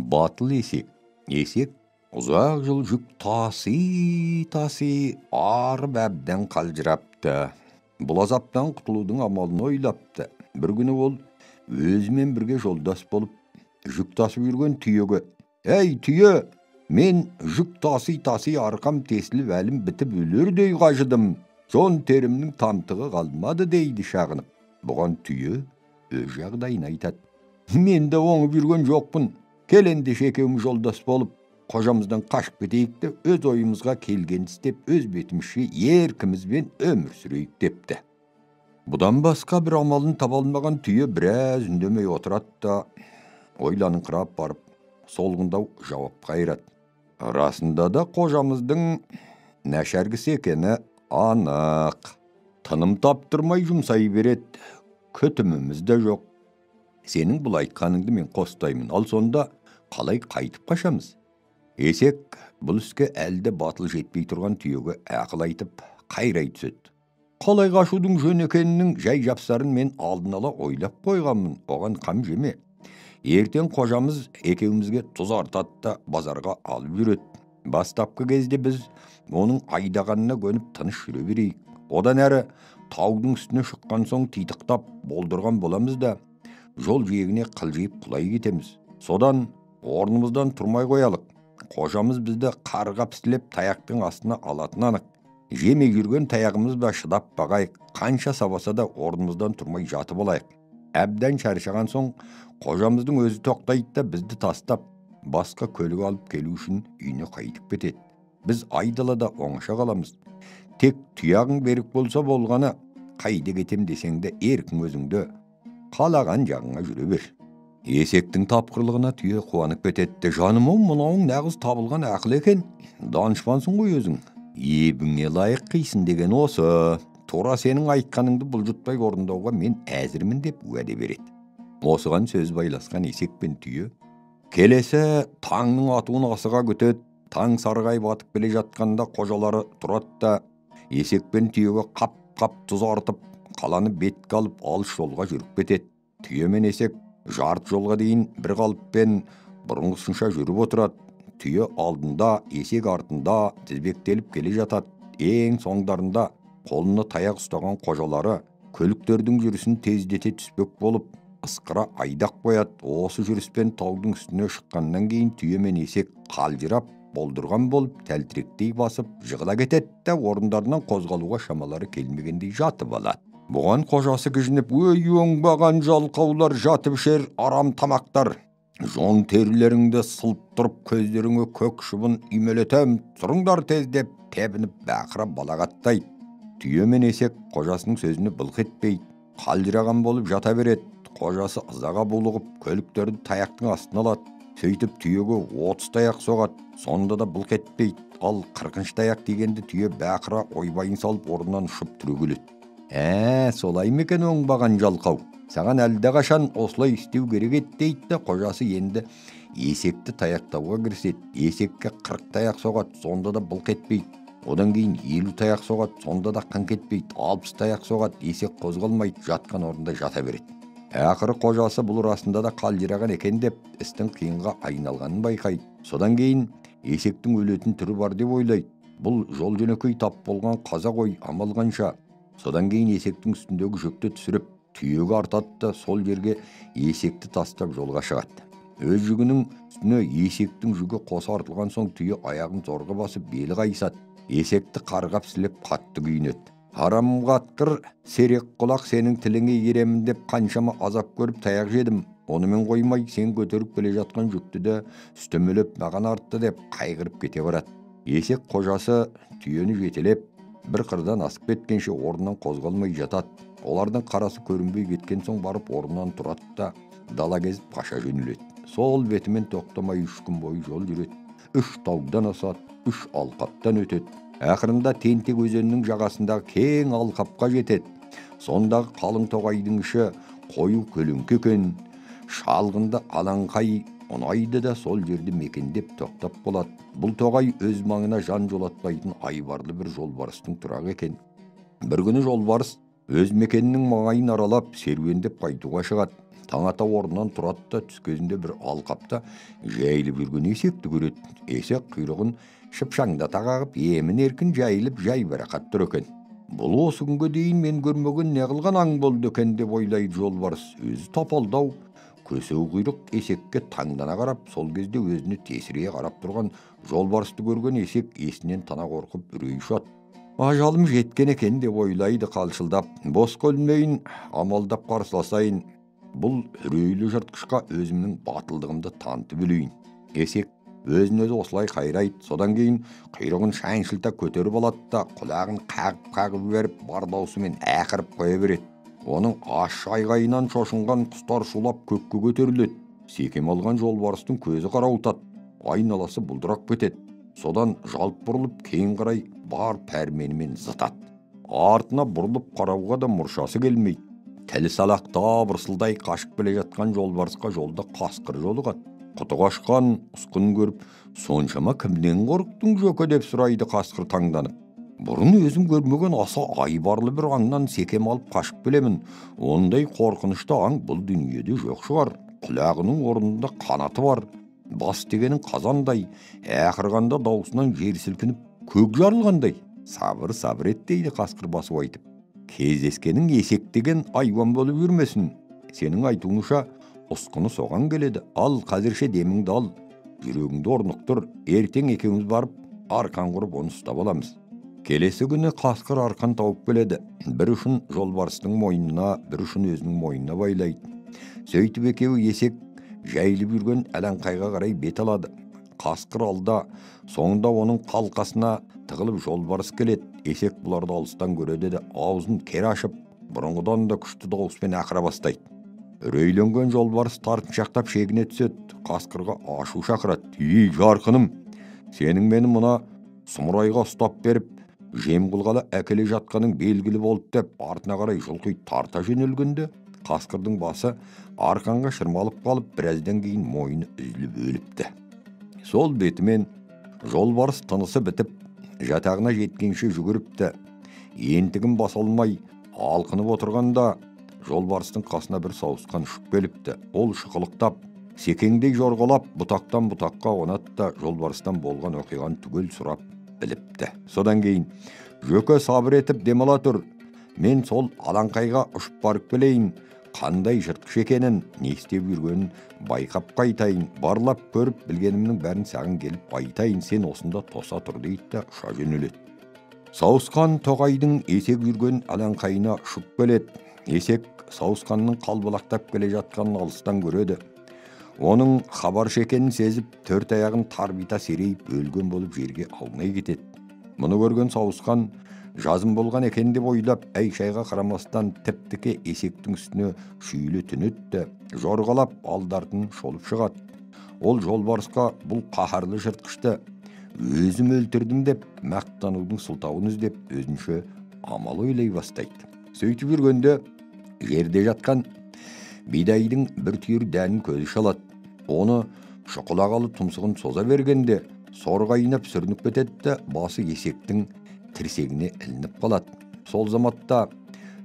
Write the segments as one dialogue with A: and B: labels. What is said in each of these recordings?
A: Батыл есек. Есек ұзақ жыл жүк таси-таси арып әбден қалжырапты. Бұл азаптан құтылудың амалын ойлапты. Бір күні ол өзімен бірге жолдас болып жүк тасып жүрген түйеге: «Әй, түйе, мен жүк таси-таси арқам тесіліп әлім бітіп өлердей қажыдым. Жон терімнің тамтығы қалмады», дейді шағынып. Бұған түйе өз жағдайын айтады. «Мен де оңып жүрген жоқпын. Кел ендеше екеуміз жолдас болып, қожамыздан қашып кетейік те, өз ойымызға келгенді істеп, өз бетімізше еркімізбен өмір сүрейік», депті. Бұдан басқа бір амалын таба алмаған түйе біраз үндемей отырады да, ойланыңқырап барып, солғындау жауап қайырады. «Расында да қожамыздың нашар кісі екені анық. Тыным таптырмай жұмсай береді, күтіміміз де жоқ. Сенің бұл айтқаныңды мен қостаймын, ал сонда қалай қайтып қашамыз?» Есек бұл іске әлі де батыл жетпей тұрған түйеге ақыл айтып, қайрай түседі. «Қалай қашудың жөн екенінің жай жапсарын мен алдын ала ойлап қойғанмын, оған қам жеме. Ертең қожамыз екеумізге тұз артады да базарға алып жүреді. Бастапқы кезде біз оның айдағанына көніп тыныш жүре берейік. Одан әрі таудың үстіне шыққан соң титықтап болдырған боламыз да, жол жиегіне қылжиып құлай кетеміз. Содан орнымыздан тұрмай қоялық. Қожамыз бізді қарғап сілеп таяқтың астына алатын анық. Жемей жүрген таяғымыз ба шыдап бағайық, қанша сабаса да орнымыздан тұрмай жатып алайық. Әбден шаршаған соң қожамыздың өзі тоқтайды да бізді тастап, басқа көлік алып келу үшін үйіне қайтып кетеді. Біз айдалада оңаша қаламыз. Тек тұяғың берік болса болғаны, қайда кетем десең де еркің өзіңді, қалаған жағыңа жүре бер». Есектің тапқырлығына түйе қуанып кетеді. «Жаным-ау, мынауың нағыз табылған ақыл екен. Данышпансың ғой өзің. Ебіңе лайық қисын деген осы. Тура сенің айтқаныңды бұлжытпай орындауға мен әзірмін», деп уәде береді. Осыған сөз байласқан есек пен түйе келесі таңның атуын асыға күтеді. Таң сарғайып атып келе жатқанда қожалары тұрады да, есек пен түйеге қап-қап тұз артып, қаланы бетке алып алыс жолға жүріп кетеді. Түйе мен есек жарты жолға дейін бір қалыппен бұрынғысынша жүріп отырады. Түйе алдында, есек артында тізбектеліп келе жатады. Ең соңдарында қолына таяқ ұстаған қожалары көліктердің жүрісін тездете түспек болып, ысқыра айдақ қояды. Осы жүріспен таудың үстіне шыққаннан кейін түйе мен есек қалжырап, болдырған болып, тәлтіректей басып, жығыла кетеді де, орындарынан қозғалуға шамалары келмегендей жатып алады. Бұған қожасы кіжініп: «Өй, оңбаған жалқаулар, жатып ішер арам тамақтар, жон терілеріңді сылып тұрып, көздеріңе көк шыбын үймелетем, тұрыңдар тез», деп тебініп бақыра балағаттайды. Түйе мен есек қожасының сөзіне былқ етпейді, қалжыраған болып жата береді. Қожасы ызаға булығып, көліктерді таяқтың астына алады. Сөйтіп түйеге 30 таяқ соғады, сонда да былқ етпейді. Ал 40 таяқ дегенде түйе бақыра ойбайын салып, орнынан ұшып түрегеледі. «Ә, солай ма екен, оңбаған жалқау? Саған әлдеқашан осылай істеу керек еді», дейді де, қожасы енді есекті таяқтауға кіріседі. Есекке 40 таяқ соғады, сонда да былқ етпейді. Одан кейін 50 таяқ соғады, сонда да қыңқ етпейді. 60 таяқ соғады, есек қозғалмайды, жатқан орнында жата береді. Ақыры қожасы бұл расында да қалжыраған екен деп, істің қиынға айналғанын байқайды. Содан кейін есектің өлетін түрі бар деп ойлайды. Бұл жол жөнекей тап болған қаза ғой, амал қанша. Содан кейін есектің үстіндегі жүкті түсіріп, түйеге артады да, сол жерге есекті тастап жолға шығады. Өз жүгінің үстіне есектің жүгі қоса артылған соң түйе аяғын зорға басып, белі қайысады. Есекті қарғап сілеп қатты күйінеді. «Арам қатқыр, серек құлақ, сенің тіліңе еремін деп қаншама азап көріп таяқ жедім. Онымен қоймай, сен көтеріп келе жатқан жүкті де үстемелеп маған артты», деп қайғырып кете барады. Есек қожасы түйені жетелеп, бір қырдан асып кеткенше орнынан қозғалмай жатады. Олардың қарасы көрінбей кеткен соң барып орнынан тұрады да, дала кезіп қаша жөнеледі. Сол бетімен тоқтамай 3 күн бойы жол жүреді. 3 таудан асады, 3 алқаптан өтеді. Ақырында Тентек өзенінің жағасындағы кең алқапқа жетеді. Сондағы қалың тоғайдың іші қою көлеңке екен. Шалғында алаңқай ұнайды да, сол жерді мекендеп тоқтап болады. Бұл тоғай өз маңына жан жолатпайтын айбарлы бір жолбарыстың тұрағы екен. Бір күні жолбарыс өз мекенінің маңайын аралап, серуендеп қайтуға шығады. Таң ата орнынан тұрады да түс кезінде бір алқапта жайылып жүрген есекті көреді. Есек құйрығын шыпшаңдата қағып, емін еркін жайылып жайбарақат тұр екен. Бұл осы күнге дейін мен көрмеген не қылған аң болды екен деп ойлайды жолбарыс. Өзі топалдау, көсеу құйрық есекке таңдана қарап, сол кезде өзіне тесірейе қарап тұрған жолбарысты көрген есек есінен тана қорқып үрейі ұшады. Ажалым жеткен екен деп ойлайды қалшылдап. Босқа өлмейін, амалдап қарсыласайын. Бұл үрейлі жыртқышқа өзімнің батылдығымды танытып өлейін. Есек өзін өзі осылай қайрайды. Содан кейін құйрығын шаншылта көтеріп алады да құлағын қағып-қағып жіберіп, бар даусымен ақырып қоя береді. Оның ащы айғайынан шошынған құстар шулап көкке көтеріледі. Секем алған жолбарыстың көзі қарауытады, айналасы бұлдырап кетеді. Содан жалт бұрылып кейін қарай бар пәрменімен зытады. Артына бұрылып қарауға да мұршасы келмейді. Тілі салақтап ырсылдай қашып келе жатқан жолбарысқа жолда қасқыр жолығады. Құты қашқан ұсқын көріп, соншама кімнен қорықтың, Жөке деп сұрайды қасқыр таңданып. Бұрын өзім көрмеген аса айбарлы бір аңнан секем алып қашып келемін. Ондай қорқынышты аң бұл дүниеде жоқ шығар. Құлағының орнында қанаты бар. Бас дегенің қазандай, ақырғанда даусынан жер сілкініп, көк жарылғандай. Сабыр, сабыр ет дейді қасқыр басып айтып. Кездескенің есек деген айуан болып жүрмесін. Сенің айтуыңша ұсқыны соған келеді. Ал қазірше деміңді ал, жүрегіңді орнықтыр. Ертең екеуміз барып арқан құрып оны ұстап аламыз. Келесі күні қасқыр арқан тауып келеді. Бір ұшын жолбарыстың мойнына, бір ұшын өзінің мойнына байлайды. Сөйтіп екеуі есек жайылып жүрген алаңқайға қарай бет алады. Қасқыр алда, соңында оның қалқасына тығылып жолбарыс келеді. Есек бұларды алыстан көреді де аузын кер ашып, бұрынғыдан да күшті дауыспен ақыра бастайды. Үрейленген жолбарыс тартыншақтап шегіне түседі. Қасқырға ашу шақырады. Ей, жарқыным, сенің мені мына сұмырайға ұстап беріп, жем қылғалы әкеле жатқаның белгілі болды деп артына қарай жұлқи тарта жөнелгенде, қасқырдың басы арқанға шырмалып қалып, біраздан кейін мойны үзіліп өліпті. Сол бетімен жолбарыс тынысы бітіп, жатағына жеткенше жүгіріпті. Ентігін баса алмай алқынып отырғанда жолбарыстың қасына бір сауысқан ұшып келіпті. Ол шықылықтап, секеңдей жорғалап, бұтақтан бұтаққа қонады да жолбарыстан болған оқиғаны түгел сұрап біліпті. Содан кейін, Жөке, сабыр етіп демала тұр. Мен сол алаңқайға ұшып барып келейін. Қандай жыртқыш екенін, не істеп жүргенін байқап қайтайын, барлап көріп білгенімнің бәрін саған келіп айтайын, сен осында тоса тұр дейді да ұша жөнеледі. Сауысқан тоғайдың есек жүрген алаңқайына ұшып келеді. Есек сауысқанның қалбалақтап келе жатқанын алыстан көреді. Оның хабаршы екенін сезіп, төрт аяғын тарбита серейіп өлген болып жерге аунай кетеді. Мұны көрген сауысқан жазым болған екен деп ойлап, әй-шайға қарамастан тіп-тіке есектің үстіне шүйлі түнетті, жорғалап алды-артын шолып шығады. Ол жолбарысқа бұл қаһарлы жыртқышты өзім өлтірдім деп мақтанудың сылтауын іздеп, өзінше амал ойлай бастайды. Сөйтіп жүргенде жерде жатқан бидайдың бір түйір дәнін көзі шалады. Оны шұқылағалы тұмсығын соза бергенде сорға айнап сүрініп кетеді де басы есектің тірсегіне ілініп қалады. Сол заматта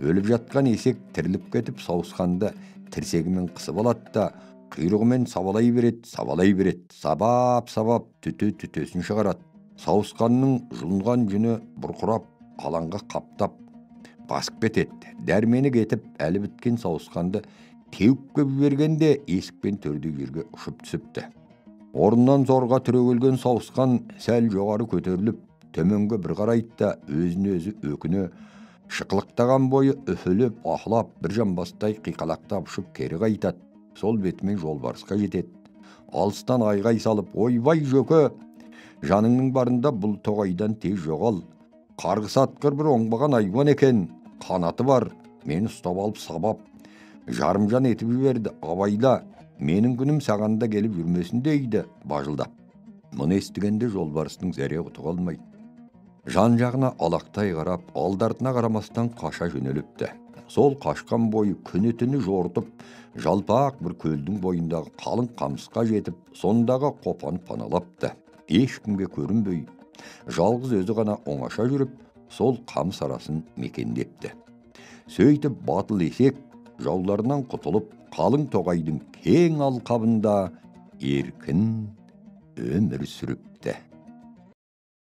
A: өліп жатқан есек тіріліп кетіп, сауысқанды тірсегімен қысып алады да құйрығымен сабалай береді, сабалай береді. Сабап-сабап түті-түтесін шығарады. Сауысқанның жұлынған жүні бұрқырап, алаңға қаптап басып кетеді. Дәрмені кетіп, әлі біткен сауысқанды теуіп кеп бергенде есікпен төрдей жерге ұшып түсіпті. Орнынан зорға түрегелген сауысқан сәл жоғары көтеріліп, төменге бір қарайды да өзін өзі өкіне шықылықтаған бойы үфіліп, ахлап, бір жамбастай қиқалақтап ұшып кері қайтады. Сол бетімен жолбарысқа жетеді. Алыстан айғай салып, ойбай Жөке, жаныңның барында бұл тоғайдан тез жоғал. Қарғыс атқыр бір оңбаған айуан екен, қанаты бар, мені ұстап алып сабап, жарымжан етіп жіберді, абайла, менің күнім саған да келіп жүрмесін дейді бажылдап. Мұны естігенде жолбарыстың зәре құты қалмайды. Жан жағына алақтай қарап, алды-артына қарамастан қаша жөнеліпті. Сол қашқан бойы күні-түні жортып, жалпақ бір көлдің бойындағы қалың қамысқа жетіп, сондағы қопаны паналапты. Ешкімге көрінбей, жалғыз өзі ғана оңаша жүріп, сол қамыс арасын мекендепті. Сөйтіп батыл есек жауларынан құтылып, Қалың тоғайдың кең алқабында еркін өмір сүріпті.